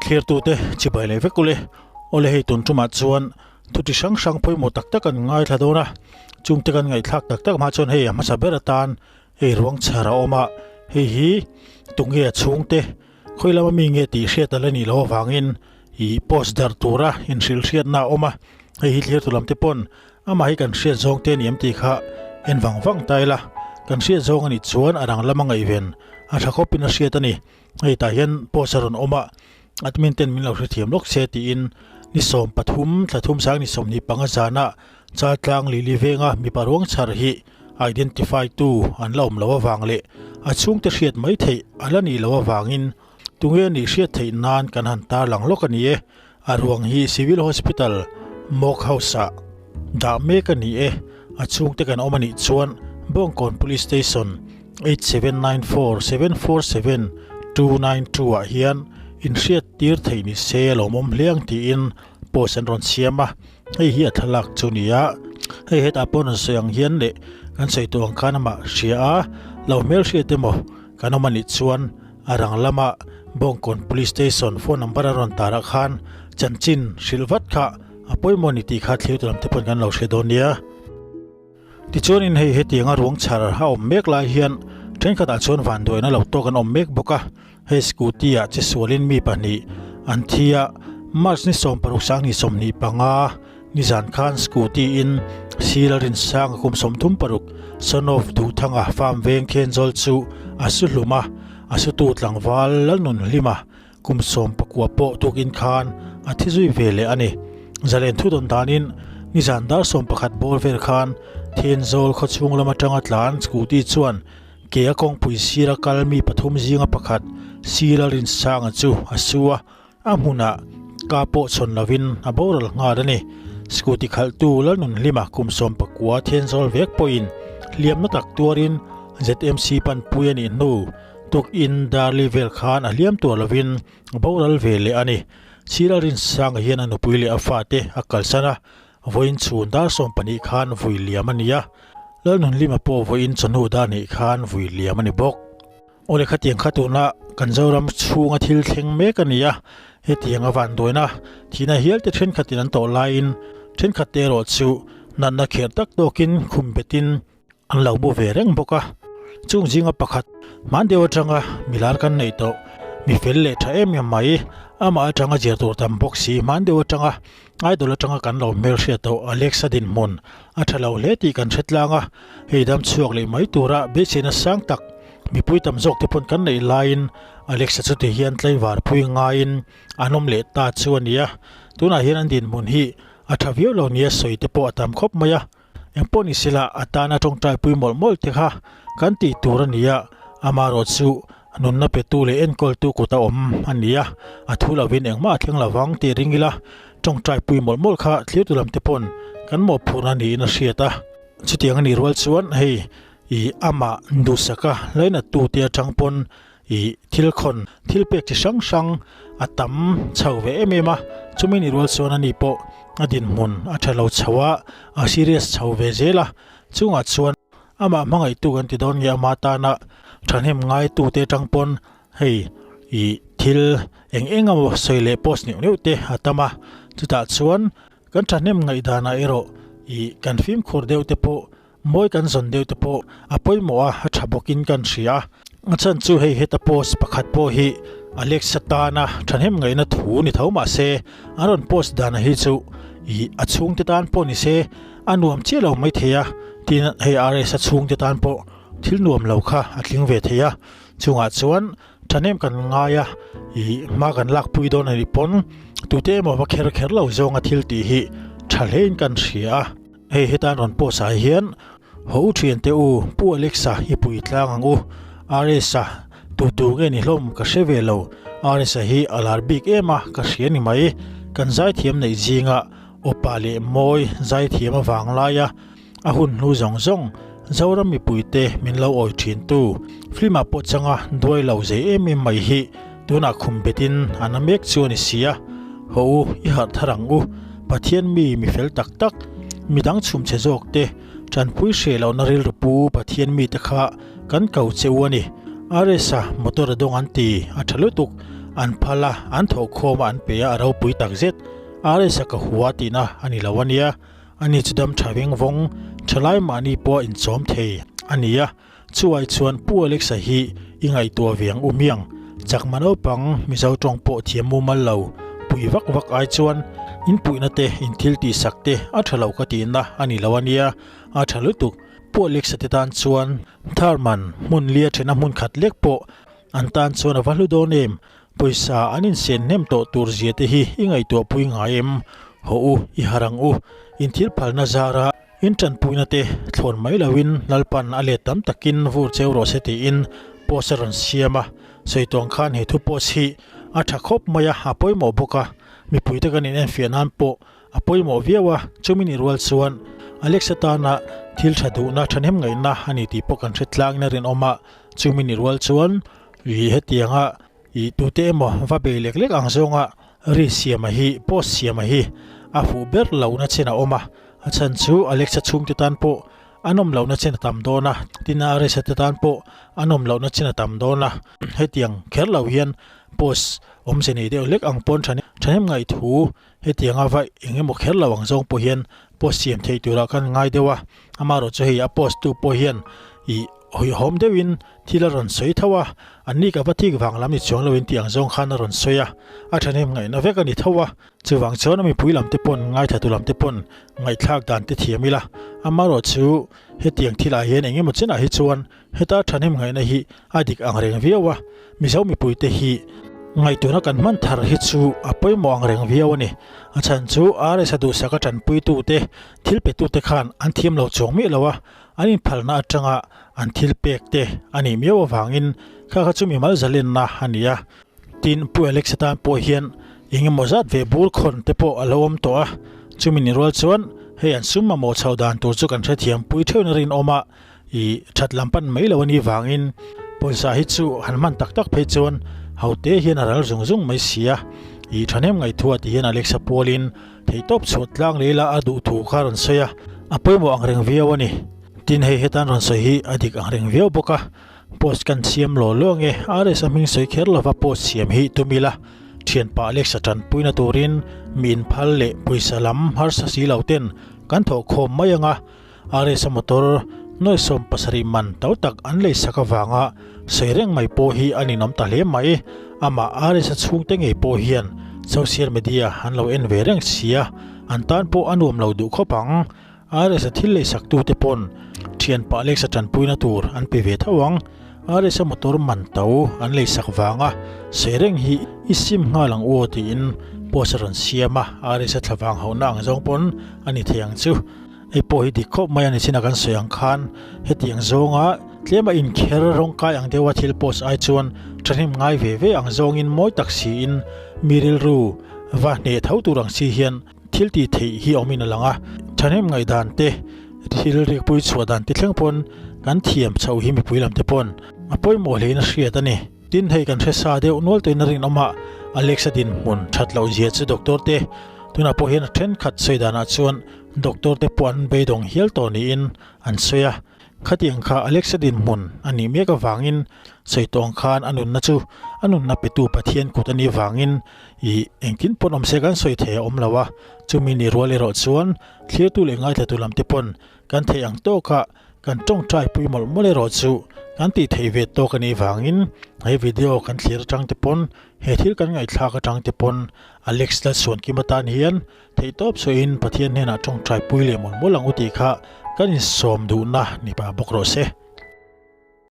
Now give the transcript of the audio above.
Thlirtute chibai leh vek ule. Awle hei tun tumah chuan thu chi hrang hrang pawimawh tak tak an ngaithla dawn a, chungte kan ngaihthlak tak tak hma chuan hei a hmasa ber atan hei ruang chhar a awm a, hei hi tunge a chhungte khawi lama mi nge tih hriat a la nih loh avangin ih post darh tura inhrilh hriatna a awm a, hei hi thlirtu lam te pawn amah hi kan hriat zawng te a ni em tih kha en vang vang ta ila, kan hriat zawng a nih chuan a rang lama ngaihven a tha khawpin a hriat a ni. Hei tah hian post a rawn awm a, admin ten min lo hrethiam lawk se tiin ni 13 thla thum sang ni 25 zana Chaltlang Lili venga mipa ruang chhar hi identify tu an la awm lo avang leh a chhungte hriat mai theih a la nih loh avangin tunge a nih hriat theih nan kan han tarlang lawk a ni e. A ruang hi Civil Hospital Mock House ah dah mek a ni e. A chhungte kan awm a nih chuan Bawngkawn Police Station 8794 747 292 ah hian inhriat tir theih ni se a lawmawm hle ang tiin post an rawn siam a, hei hi a thlalak chu ni a, hei hetah pawh rawn sawi ang hian leh kan sawi tawh ang khan amah hria a, lo hmelhriat emaw kan awm a nih chuan a rang lama Bawngkawn Police Station phone number a rawn tarah khan chanchin hrilh vat kha a pawimawh a ni tih kha thlir tur lam te pawhin kan lo hre dawn nia. Tichuanin hei hetianga ruang chhar a awm mek lai hian thenkhatah chuan vanduaina lo tawk an awm mek bawk a, hei scooty ah che sualin mi pahnih an thi a, March ni 16 sang ni 25 nizan khan scooty in Sila Rinsanga kum 36 son of Duhthanga farm veng Thenzawl chu a su hlum a, a sutu tlangval Lalnunhlima Kum 19 pawh tukin khan a thi zui ve leh a ni. Zalen thu dawn danin nizan dar 11 bawr vel khan Thenzawl khawchhung lam atanga tlan scooty chuan ke a kawngpui sira kal mi pathum zinga pakhat Sila Rinsanga chu a su a, a hmunah ka pawh chhawn lovin a boral nghal a ni. Scooty khalhtu Lalnunhlima kum 19 Thenzawl vek pawhin hliamna tak tuarin ZMC panpui a nih hnu Tukin Darli vel khan a hliam tuar lovin a boral ve leh a ni. Sira Rinsanga hian a nupui leh a fate a kalsan a, vawiin chhun dar 12 khan vui liam a ni a, Lalnunhlima pawh vawiin chawhnu dar hnih khan vui liam a ni bawk. Aw le khatiang kha tuna kan Zoram chhunga thil thleng mek a ni a, hetiang a vanduaina thihna hial te thenkhatin an tawh laiin thenkhat te erawh chu natna kher tak tawkin khum betin An lo mu ve reng bawk a, chung zinga pakhat hman deuh atanga milar kan neih tawh, mi fel leh tha em em mai, amah atanga zir tur tam bawk si hman deuh atanga idol atanga kan lo hmelhriat tawh Alexa dinhmun a tha lo hle tih kan hre tlang a, hei dam chhuak leh mai tura beiseina sang tak mipui tam zawk te pawn kan neih laiin Alexa chu ti hian tlaivar phui ngaiin an awm leh ta chu a ni a, tunah hian an dinhmun hi a tha viau lo nia sawi te pawh a tam khawp mai a. Engpawh ni sela a tana tawngtaipui mawlh mawlh te kha kan tih tur a ni a, amaherawh chu nunna petu leh enkawltu kut a awm a ni a, a thu lovin engmah a thleng lovang tih ring ila tawngtaipui mawlh mawlh kha thlirtu lam te pawn kan mawhphurhna niin a hriat a. Chutiang a nih rual chuan hei i amah duhsaka lainattu te atang pawn I thil khawn, thil pek chi hrang hrang a tam chho ve em em a, chumi ni rual chuan ani pawh a dinhmun a tha lo chho a, a serious chho ve zel a, chungah chuan amah hmangaihtu kan ti dawn nge ama tana thahnem ngaitute atang pawn hei i thil eng eng emaw sawi leh post neuh neuh te a tam a, chutah chuan kan thahnem ngaihdanah erawh i kan fimkhur deuh te pawh Mawi kan zawn deuh te pawh a pawimawh a, a tha bawkin kan hria. A chhan chu hei heta post pakhat pawh hi Alexa tana thahnem ngaihna thu ni tho mah se an rawn post dana hi chu ih a chhungte tan pawh ni se a nuam chiah lo mai thei a, tin hei RS a chhungte tan pawh thil nuam lo kha a tling ve thei a, chungah chuan thahnem kan ngai a ih hma kan lakpui dawn a nih pawn tute emaw va kher kher lo zawnga thil tih hi tha hlein kan hria a. Hei hetan rawn post ah hian Ho u thian te u Pu Alexa i pui tlang ang u RS-a tu tu nge ni hlawm ka hre ve lo RS-a hi a lar bik em a ka hria ni mai kan zaithiam neih zinga awpa leh mawi zaithiam avang laia a hun hnu zawng zawng Zoram mipui te min lo awi thin tu film ah pawh changa duai lo zei em em mai hi tunah khum betin a na mek chu a ni si a Ho u i harh thar ang u Pathian mi mi fel tak tak, midang chhum che zawk te, tanpui hreh lohna rilru pu Pathian mite kha kan ko che u a ni. RS-a motor a dawng an ti, a tha lutuk. An phal a, an thawhkhawm a an pe a, a ropui takzet. RS-a ka hua tihna a ni lo a nia. Ani chu dam tha veng vawng, thalai mahni pawh a inchawm thei a ni a. Chuai chuan Pu Alex-a hi i ngaihtuah ve ang u miang. Chakma naupang Mizo tawng pawh thiam mumal lo, pui vak vak ai chuan in puihna te, in thil tihsak te a tha lo ka tihna a ni lo a nia, a tha lutuk. Pu Alex-a te tan chuan Tharman hmun lia thena hmun khat lek pawh an tan chuan a va hlu dawn em? Pawisa an insen hnem tawh tur zia te hi i ngaihtuah pui ngai em? Haw u, i harh ang u, in thil phalna zara in tanpuina te thlawn mai loin Lalpan a let tam takin vur cheu rawh se tiin post a rawn siam a, sawi tawng khan he thu post hi a tha khawp mai a, a pawimawh bawk a, mipuite kan inenfiah nan pawh A pawimawh viau a, chumi ni rual chuan Alex atana thil tha duhna thahnem ngaihna a ni tih pawh kan hre tlangin a rinawm a, chumi ni rual chuan ih hetianga ih tute emaw va bei lek lek ang zawnga ri siama hi post siama hi a fuh ber lohna chen a awm a, a chhan chu Alex-a chhungte tan pawh a nawm lohna chen a tam dawn a, tin a RS-a te tan pawh a nawm lohna chen a tam dawn a, hetiang kher lo hian post awmze nei deuh lek ang pawn thahnem ngaihthu Hetianga va eng emaw kher lo ang zawng pawh hian post siam theih turah khan ngai deuh a, amaherawhchu hei a post tu pawh hian ih hawihhawm deuhin thil a rawn sawi tho a, an ni ka va thik vang lam ni chuang loin tih ang zawng khan a rawn sawi a, a thahnem ngaihna vek a ni tho a. Chuvang chuan a mipui lam te pawn ngaithla tu lam te pawn ngaihthlak dan te thiam ila, amaherawhchu hetiang thilah hian eng emaw chenah hi chuan Heta thahnem ngaihna hi a dik ang reng viau a, Mizo mipuite hi ngaihtuahna kan hman thar hi chu a pawimawh ang reng viau a ni. A chhan chu RS a duhsaka tanpuitute, thil petute khan an thiam lo chuang miah lo a, an inphalna atanga an thil pek te a nih miau avangin kha kha chu mimal zalenna a ni a. Tin, Pu Alex atan pawh hian eng emaw zat ve bur khawn te pawh a lo awm tawh a, chumi ni rual chuan hei an sum mamawh chhoh dan tur chu kan hrethiam pui theuhin a rinawm a, I that lam pan mai lo a nih vangin pawisa hi chu han hman tak tak phei chuan hote hian a ral zung zung mai si a. I thahnem ngaihthua ti hian Alexa pualin theihtawp chhuah tlang leh ila a duh thu kha a rawn sawi a, a pawimawh ang reng viau a ni. Tin hei hetan rawn sawi hi a dik ang reng viau bawk a, post kan siam law law nge RS a hming sawi kher lova post siam hi tum ila thianpa Alexa tanpuina turin mi inphal leh pawisa lam harsa si lo ten kan thawhkhawm mai ang a. RS-a motor nuai 70 man to tak an lei sak avanga sawi reng mai pawh hi a ninawm ta hle mai. Amah RS-a chhungte ngei pawh hian social media an lo en ve reng sia, an tan pawh a nuam lo duh khawp ang. RS-a thil lei saktute pawn thianpa Alex-a tanpuina tur an pe ve tho ang. RS-a motor man to an lei sak vanga sawi reng hi i sim nghal ang u aw tiin post a rawn siam a, RS-a thlavang hauhna ang zawng pawn a ni thei ang chu. Hei pawh hi dik khawp mai a ni chin a kan sawi ang khan hetiang zawnga tlema inkher rawngkai ang deuha thil post ai chuan thahnem ngai ve ve ang zawngin mawi tak siin mi rilru va hneh tho tur ang si hian thil tih theih hi awmin a lang a, thahnem ngaihdan te thil rikpui chhuah dan te thleng pawn kan thiam chhoh hi mipui lam te pawn a pawimawh hlein a hriat a ni. Tin hei kan hre sa deuh nual tuin a rinawm a, Alex-a dinhmun that loh zia chu doctor te tunah pawh hian a thenkhat sawi danah chuan Doctor te pawh an beidawng hial tawh niin an sawi a, khatiang kha Alexa dinhmun a nih mek avangin sawi tawh ang khan a nunna chu a nunna petu Pathian kut a nih vangin ih engtin pawn awm se kan sawi thei a awm lo a, chumi ni rual erawh chuan thlirtu leh ngaithlatu lam te pawn kan theih ang tawkah Kan tawngtai pui mawlh mawlh erawh chu kan tih theih ve tawk a nih vangin he video kan thlir atang te pawn he thil kan ngaihthlak atang te pawn Alex Lalsuankim atan hian theihtawp chhuahin Pathian hnenah tawngtai pui leh mawlh mawlh ang u tih kha kan insawm duhna ni pah bawk rawh se.